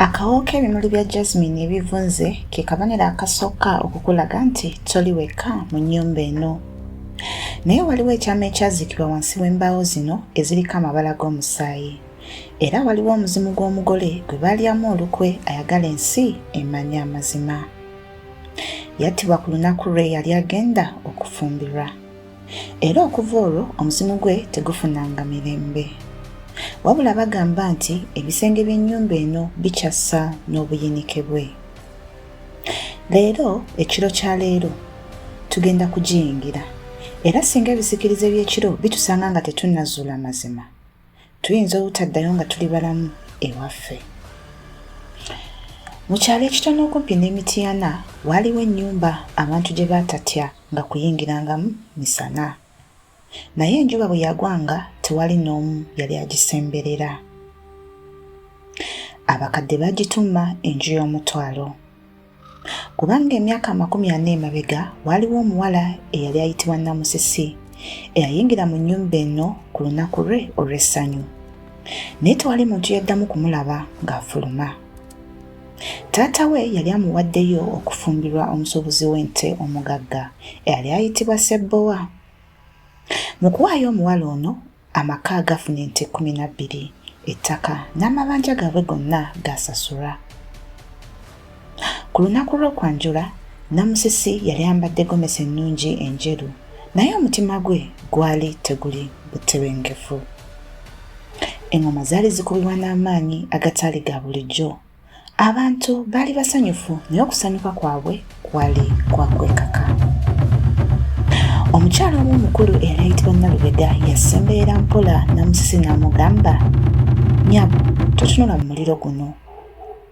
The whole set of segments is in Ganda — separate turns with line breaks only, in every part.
Akawoowo k'ebimuli bya jasmine ebivunze ke kabonero akasooka okukulaga nti toli wekka mu nnyumba eno. Naye waliwo ekyama ekyaziikibwa wansi w'embaawo zino eziriko amabala g'omusaayi. Era waliwo omuzimu gw'omugole gwe baalyamu olukwe ayagala ensi emanye amazima. Yattibwa ku lunaku lwe yali agenda okufumbirwa. Era okuva olwo omuzimu gwe tegufunanga mirembe. Wabula bagamba nti ebisenge by'ennyumba eno bikyassa n'obuyinike bwe. Leero, ekiro kya leero, tugenda kugiyingira. Era singa ebisiikirize by'ekiro bitusanga nga tetunnazuula mazima, Tuyinza obutaddayo nga tuli balamu ewaffe. Mu kyalo ekitono okumpi n'e Mityana waaliwo ennyumba abantu gye baatatya nga kuyingirangamu misana. Naye enjuba bwe yagwanga tewali n'omu yali agisemberera. Abakadde baagituuma enju y'omutwalo. Kubanga emyaka 40 emabega waaliwo omuwala eyali ayitibwa Namusisi eyayingira mu nnyumba eno ku lunaku lwe olw'essanyu. Naye tewali muntu yaddamu kumulaba ng'afuluma. Taata we yali amuwaddeyo okufumbirwa omusuubuzi w'ente omugagga eyali ayitibwa Ssebbowa. Mu kuwaayo omuwala ono, Amaka gafuna ente 12, ettaka n'amabanja gaabwe gonna gaasasulwa. Ku lunaku lw'okwanjula, Namusisi yali ayambadde gomesi ennungi enjeru naye omutima gwe gwali teguli butebenkevu. Eng'oma zaali zikubibwa n'amaanyi agataali ga bulijjo. Abantu baali basanyufu naye okusanyuka kwabwe kwali kwa kwekaka. Omukyala omu omukulu eyali ayitibwa Nalubega yasemberera mpola Namusisi n'amugamba, Nyabo, totunula mu muliro guno.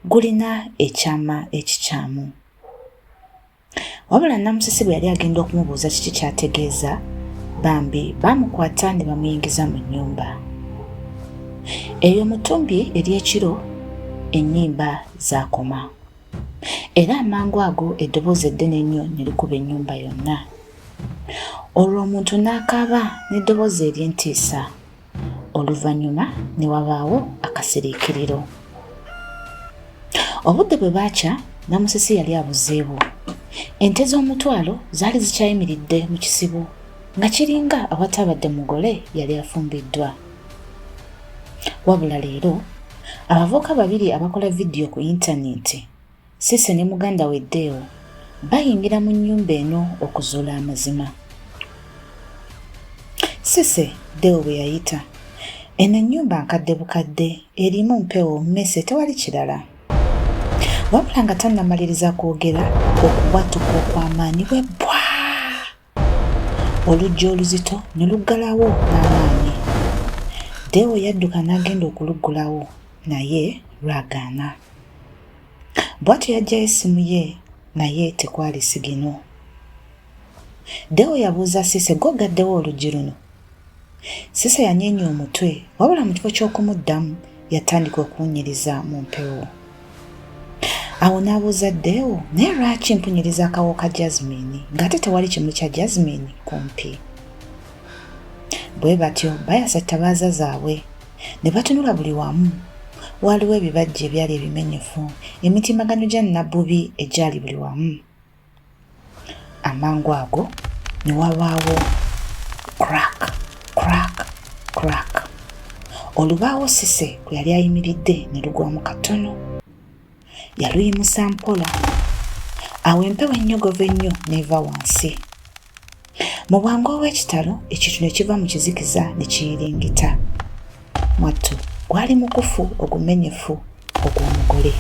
Gulina ekyama ekikyamu. Wabula Namusisi bwe yali agenda okumubuuza kiki ky'ategeeza, bambi baamukwata ne bamuyingiza mu nnyumba. Eyo mu ttumbi ery'ekiro ennyimba zaakoma. Era amangu ago eddoboozi eddene ennyo ne likuba ennyumba yonna. Olwo omuntu n'akaaba n'eddoboozi ery'entiisa. Oluvannyuma ne wabaawo akasiriikiriro. Obudde bwe baakya, Namusisi yali abuzeewo. Ente z'omutwalo zaali zikyayimiridde mu kisibo nga kiringa awataabadde mugole yali afumbiddwa. Wabula leero, abavubuka babiri abakola vidiyo ku yintaneeti Cissy ne muganda we Deo bayingira mu nnyumba eno okuzuula amazima. Cissy, Deo bwe yayita. Eno ennyumba nkadde bukadde, erimu mpewo, mmese tewali kirala. Wabula nga tannamaliriza kwogera, okubwatuka okw'amaanyi bwe bbwa! Oluggi oluzito ne luggalawo n'amaanyi. Deo yadduka n'agenda okuluggulawo naye lwagaana. Bw'atyo yaggyayo essimu ye naye tekwali sigino. Deo yabuuza Cissy, Ggwe oggaddewo oluggi luno? Cissy yanyeenya omutwe wabula mu kifo ky'okumuddamu yatandika okuwunyiriza mu mpewo. Awo n'abuuza Deo, Naye lwaki mpunyiriza akawo ka Jasmine ng'ate tewali kimuli kya Jasmine kumpi? Bwe batyo bayasa ettabaaza zaabwe ne batunula buli wamu. Waaliwo ebibajje ebyali ebimenyefu, emitimbagano gya nnabbubi egyali buli wamu. Amangu ago ne wabaawo crack, crack, crack. Olubaawo Cissy kwe yali ayimiridde ne lugwamu katono. Yaluyimusa mpola. Awo empewo ennyogovu ennyo n'eva wansi. Mu bwangu obw'ekitalo, ekintu ne kiva mu kizikiza ne kiyiringita. Mwattu gwali mukufu ogumenyefu ogw'omugole.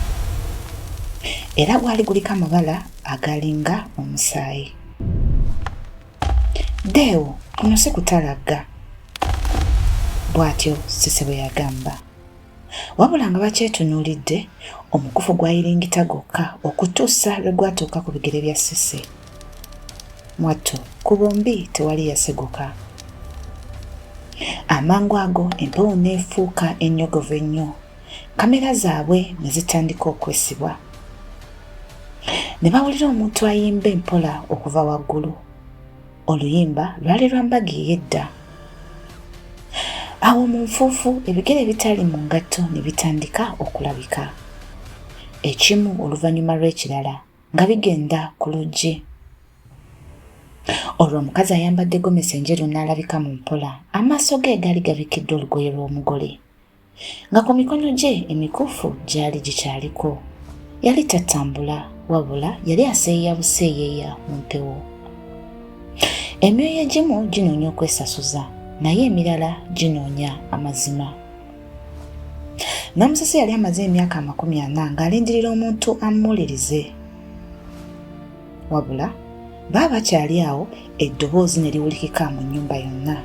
Era gwali guliko amabala agaalinga omusaayi. Deo, kuno si kutalagga, bw'atyo Cissy bwe yagamba. Wabula nga bakyetunuulidde, omukufu gwayiringita gwokka okutuusa lwe gwatuuka ku bigere bya Cissy. Mwattu ku bombi tewali yaseguka. Amangu ago empewo n'efuuka ennyogovu ennyo, kamera zaabwe ne zitandika okwesibwa. Ne bawulira omuntu ayimba empola okuva waggulu. Oluyimba lwali lwa mbaga ey'edda. Awo mu nfuufu ebigere ebitaali mu ngatto ne bitandika okulabika. ekimu oluvannyuma lw'ekirala nga bigenda ku luggi. Olwo omukazi ayambadde gomesi enjeru n'alabika mu mpola, amaaso ge gaali gabikkiddwa olugoye lw'omugole, nga ku mikono gye emikuufu gyali gikyaliko. Yali tatambula, wabula yali aseeyeeya buseeyeeya mu mpewo. Emyoyo egimu ginoonya okwesasuza, naye emirala ginoonya amazima. Namusisi yali amaze emyaka 40 ng'alindirira omuntu amuwulirize. Wabula baba bakyali awo eddoboozi ne liwulikika mu nnyumba yonna.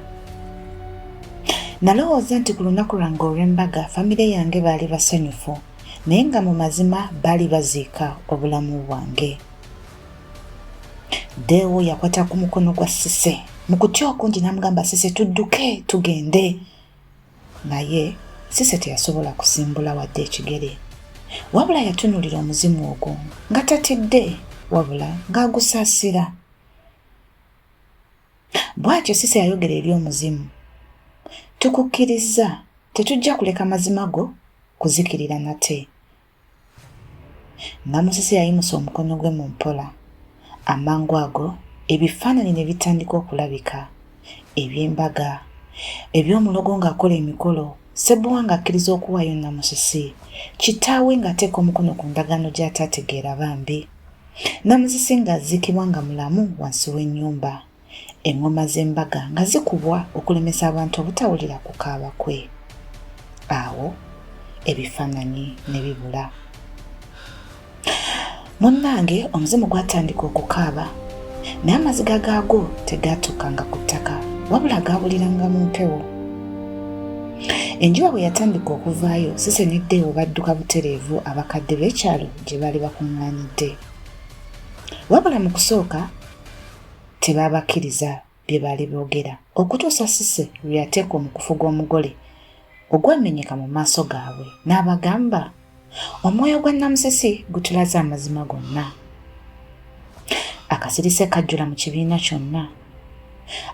Nalowooza nti ku lunaku lwange olw'embaga famire yange baali basanyufu naye nga mu mazima baali baziika obulamu bwange. Ddeewo yakwata ku mukono gwa Sise mu kutya okungi n'amugamba Sise tudduke tugende. Naye Cissy teyasobola kusimbula wadde ekigere. Wabula yatunuulira omuzimu ogwo nga tatidde wabula ng'agusaasira. Bw'atyo Cissy yayogera eri omuzimu, Tukukkirizza, tetujja kuleka mazima go kuzikirira nate. Namusisi yayimusa omukono gwe mu mpola. Amangu ago ebifaananyi ne bitandika okulabika, eby'embaga, eby'omulogo ng'akola emikolo, Ssebbowa ng'akkiriza okuwaayo Namusisi, kitaawe ng'ateeka omukono ku ndagaano gy'ataategeera bambi, Namusisi ng'aziikibwa nga mulamu wansi w'ennyumba. Eŋŋoma z'embaga nga zikubwa okulemesa abantu obutawulira kukaaba kwe. Awo ebifaananyi ne bibula. Munnange omuzimu gwatandika okukaaba naye amaziga gaagwo tegaatuukanga ku ttaka wabula gaabuliranga mu mpewo. Enjuba bwe yatandika okuvaayo, Sise ne Deo badduka butereevu abakadde b'ekyalo gye baali bakuŋŋaanidde. Wabula mu kusooka Tebaabakkiriza bye baali boogera okutuusa Cissy lwe yateeka omukufu gw'omugole ogwamenyeka mu maaso gaabwe n'abagamba, Omwoyo gwa Namusisi gutulaze amazima gonna. Akasirise kajjula mu kibiina kyonna.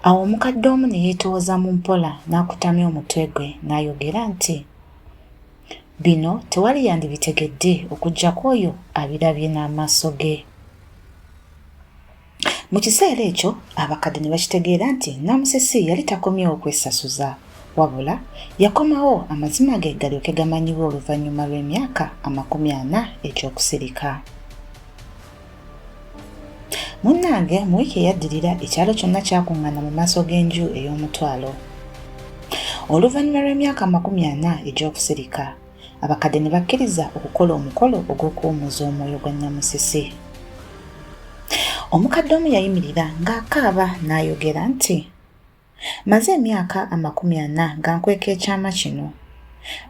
Awo omukadde omu ne yeetoowaza mu mpola n'akutamya omutwe gwe n'ayogera nti, Bino tewali yandibitegedde okuggyako oyo abirabye n'amaaso ge. Mu kiseera ekyo abakadde ne bakitegeera nti Namusisi yali takomyewo kwesasuza wabula yakomawo amazima ge galyoke gamanyibwe oluvannyuma lw'emyaka 40 egy'okusirika. Munnange mu wiiki eyaddirira ekyalo kyonna kyakuŋŋaana mu maaso g'enju ey'omutwalo. Oluvannyuma lw'emyaka 40 egy'okusirika, Abakadde ne bakkiriza okukola omukolo ogw'okuwummuza omwoyo gwa Nnamusisi. Omukadde omu yayimirira ng'akaaba n'ayogera nti, Maze emyaka 40 nga nkweka ekyama kino.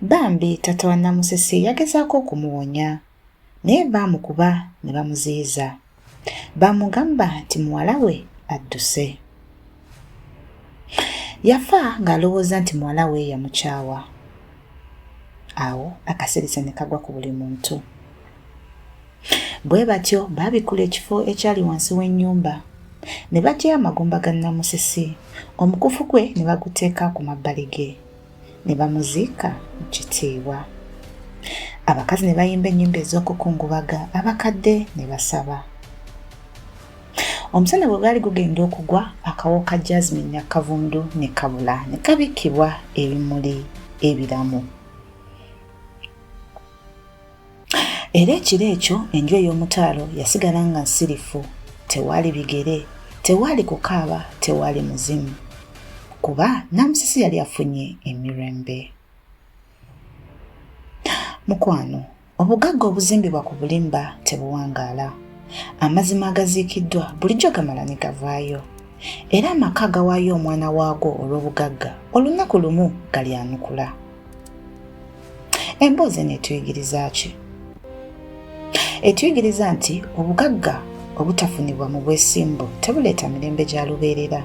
Bambi taata wa Nnamusisi yagezaako okumuwonya, naye baamukuba ne bamuziyiza. Baamugamba nti muwala we adduse. Yafa ng'alowooza nti muwala we yamukyawa. Awo akasirise ne kagwa ku buli muntu. Bwe batyo baabikkula ekifo ekyali wansi w'ennyumba ne baggyayo amagumba ga Nnamusisi, omukufu gwe ne baguteeka ku mabbali ge. ne bamuziika mu kitiibwa. Abakazi ne bayimba ennyimba ez'okukungubaga, abakadde ne basaba. Omusana bwe gwali gugenda okugwa, akawo ka Jasmine akavundu ne kabula ne kabikkibwa ebimuli ebiramu. Era ekiro ekyo enju ey'omutaalo yasigala nga nsirifu, tewaali bigere, tewaali kukaaba, tewaali muzimu. Kuba Namusisi yali afunye emirembe. Mukwano, obugagga obuzimbibwa ku bulimba tebuwangaala. Amazima agaziikiddwa bulijjo gamala ne gavaayo. Era amaka agawaayo omwana waago olw'obugagga olunaku lumu galyanukula. Emboozi eno etuyigiriza ki? Etuyigiriza nti obugagga obutafunibwa mu bwesimbu tebuleeta mirembe gya lubeerera.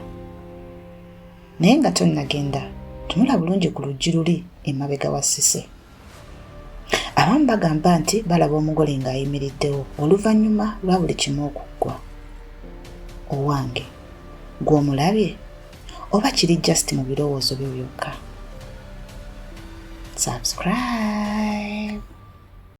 Naye nga tonnagenda, tunula bulungi ku luggi luli emabega wa Cissy. Abamu bagamba nti balaba omugole ng'ayimiriddewo oluvannyuma lwa buli kimu okuggwa. Owange, ggwe omulabye? Oba kiri just mu birowoozo byo byokka? Subscribe.